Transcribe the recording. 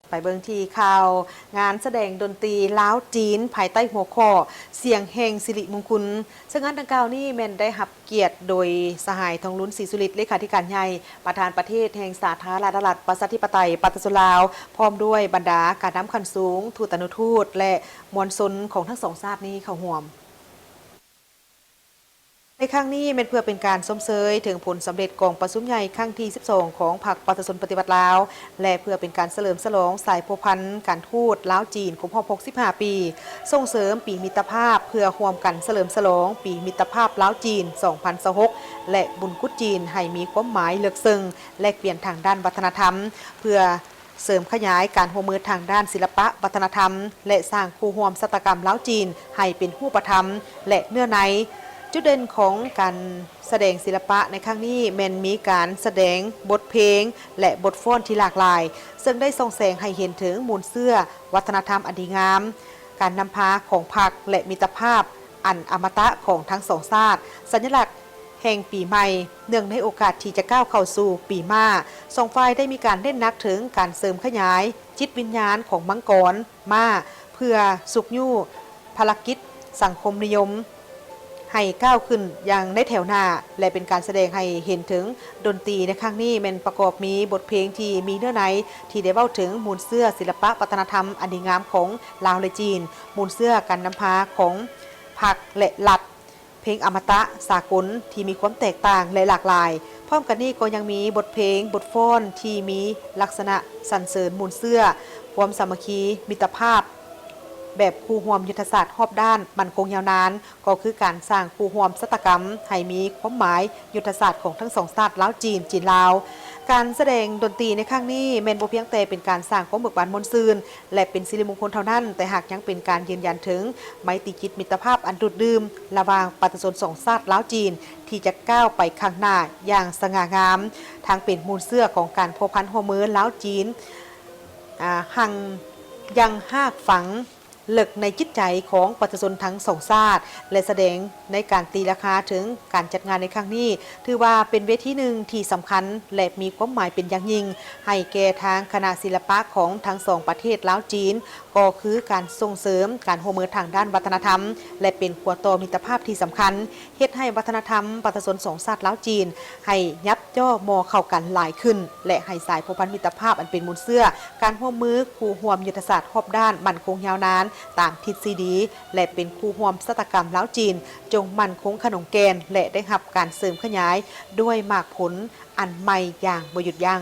ໄປເບິ່ງທີ່ຂ່າວງານສະແດງດົນຕີລາວ-ຈີນ ພາຍໃຕ້ຫົວຂໍ້ ສຽງແຫ່ງສິລິມຸງຄຸນ. ເຊິ່ງງານດັ່ງກ່າວນີ້ແມ່ນໄດ້ຮັບກຽດໂດຍສະຫາຍ ທອງລຸນ ສີສຸລິດ ເລຂາທິການໃຫຍ່ ປະທານປະເທດແຫ່ງສາທາລະນະລັດ ປະຊາທິປະໄຕ ປະຊາຊົນລາວ ພ້ອມດ້ວຍບັນດາການນຳຂັ້ນສູງ, ທູຕານຸທູດ ແລະ ມວນຊົນຂອງທັງສອງຊາດນີ້ເຂົ້າຮ່ວມ. ໃນຄັ້ງນີ້ແມ່ນເພື່ອເປັນການຊົມເຊີຍເຖິງຜົນສຳເລັດກອງປະຊຸມໃຫຍ່ຄັ້ງທີສິບສອງ ຂອງພັກປະຊາຊົນປະຕິວັດລາວ ແລະ ເພື່ອເປັນການສະເຫຼີມສະຫຼອງສາຍພົວພັນການທູດລາວ-ຈີນຄົບຮອບຫົກສິບຫ້າປີ, ສົ່ງເສີມປີມິດຕະພາບ ເພື່ອຮ່ວມກັນສະເຫຼີມສະຫຼອງປີມິດຕະພາບລາວ-ຈີນສອງພັນຊາວຫົກ ແລະ ບຸນກຸດຈີນໃຫ້ມີຄວາມໝາຍເລິກເຊິ່ງ, ແລກປ່ຽນທາງດ້ານວັດທະນະທຳ ເພື່ອ ເສີມຂະຫຍາຍການຮ່ວມມືທາງດ້ານສິລະປະວັດທະນະທຳ ແລະ ສ້າງຄູ່ຮ່ວມຊາຕາກຳລາວ-ຈີນໃຫ້ເປັນຮູບປະທຳ ແລະ ເນື້ອໃນ. ຈຸດເດັ່ນຂອງການສະແດງສິລະປະໃນຄັ້ງນີ້ແມ່ນມີການສະແດງບົດເພງ ແລະ ບົດຟ້ອນທີ່ຫຼາກຫຼາຍ, ເຊິ່ງໄດ້ສ່ອງແສງໃຫ້ເຫັນເຖິງມູນເຊື້ອວັດທະນະທຳອັນດີງາມ, ການນຳພາຂອງພັກ ແລະ ມິດຕະພາບອັນອະມະຕະຂອງທັງສອງຊາດ, ສັນຍະລັກ ແຫ່ງປີໃໝ່ ເນື່ອງໃນໂອກາດທີ່ຈະກ້າວເຂົ້າສູ່ປີມ້າ, ສອງຝ່າຍໄດ້ມີການເນັ້ນໜັກເຖິງການເສີມຂະຫຍາຍຈິດວິນຍານຂອງມັງກອນມ້າ ເພື່ອຊຸກຍູ້ພາລະກິດສັງຄົມນິຍົມໃຫ້ກ້າວຂຶ້ນຢ່າງໃນແຖວໜ້າ ແລະ ເປັນການສະແດງໃຫ້ເຫັນເຖິງດົນຕີໃນຄັ້ງນີ້ແມ່ນປະກອບມີບົດເພງທີ່ມີເນື້ອໃນທີ່ໄດ້ເວົ້າເຖິງມູນເຊື້ອສິລະປະວັດທະນະທຳອັນດີງາມຂອງລາວ ແລະ ຈີນ, ມູນເຊື້ອການນຳພາຂອງພັກ ແລະ ລັດ, ເພງອະມະຕະສາກົນທີ່ມີຄວາມແຕກຕ່າງ ແລະ ຫຼາກຫຼາຍ. ພ້ອມກັນນີ້ກໍຍັງມີບົດເພງ, ບົດຟ້ອນທີ່ມີລັກສະນະສັນເສີນມູນເຊື້ອຄວາມສາມັກຄີ, ມິດຕະພາບ ແບບຄູ່ຮ່ວມຍຸດທະສາດຮອບດ້ານໝັ້ນຄົງຍາວນານ, ກໍຄືການສ້າງຄູ່ຮ່ວມຊາຕາກຳໃຫ້ມີຄວາມໝາຍຍຸດທະສາດຂອງທັງສອງຊາດລາວ-ຈີນ, ຈີນ-ລາວ. ການສະແດງດົນຕີໃນຄັ້ງນີ້ແມ່ນບໍ່ພຽງແຕ່ເປັນການສ້າງຄວາມເບີກບານມ່ວນຊື່ນ ແລະ ເປັນສິລິມຸງຄຸນເທົ່ານັ້ນ, ແຕ່ຫາກຍັງເປັນການຢືນຢັນເຖິງໄມຕີຈິດມິດຕະພາບອັນດູດດື່ມລະຫວ່າງປະຊາຊົນສອງຊາດລາວ-ຈີນ ທີ່ຈະກ້າວໄປຂ້າງໜ້າຢ່າງສະຫງ່າງາມ, ທັງເປັນມູນເຊື້ອຂອງການພົວພັນຮ່ວມມືລາວ-ຈີນ ອາ ຮັ່ງ ຍັງຮາກຝັງເລິກໃນຈິດໃຈຂອງປະຊາຊົນທັງສອງຊາດ ແລະ ສະແດງໃນການຕີລາຄາເຖິງການຈັດງານໃນຄັ້ງນີ້ ຖືວ່າເປັນເວທີໜຶ່ງທີ່ສຳຄັນ ແລະ ມີຄວາມໝາຍເປັນຢ່າງຍິ່ງ ໃຫ້ແກ່ທາງຄະນະສິລະປະຂອງທັງສອງປະເທດລາວ-ຈີນ ກໍຄືການສົ່ງເສີມການຮ່ວມມືທາງດ້ານວັດທະນະທຳ ແລະ ເປັນຂົວຕໍ່ມິດຕະພາບທີ່ສຳຄັນ ເຮັດໃຫ້ວັດທະນະທຳປະຊາຊົນສອງຊາດລາວ-ຈີນ ໃຫ້ຫຍັບຈໍ່ມໍ່ເຂົ້າກັນຫຼາຍຂຶ້ນ ແລະ ໃຫ້ສາຍພົວພັນມິດຕະພາບອັນເປັນມູນເຊື້ອການຮ່ວມມືຄູ່ຮ່ວມຍຸດທະສາດຮອບດ້ານໝັ້ນຄົງຍາວນານຕາມທິດຊີດີ ແລະ ເປັນຄູ່ຮ່ວມຊາຕາກຳລາວ-ຈີນ ຈົ່ງໝັ້ນຄົງຂະໜົງແກ່ນ ແລະ ໄດ້ຮັບການເສີມຂະຫຍາຍດ້ວຍໝາກຜົນອັນໃໝ່ຢ່າງບໍ່ຢຸດຢັ້ງ.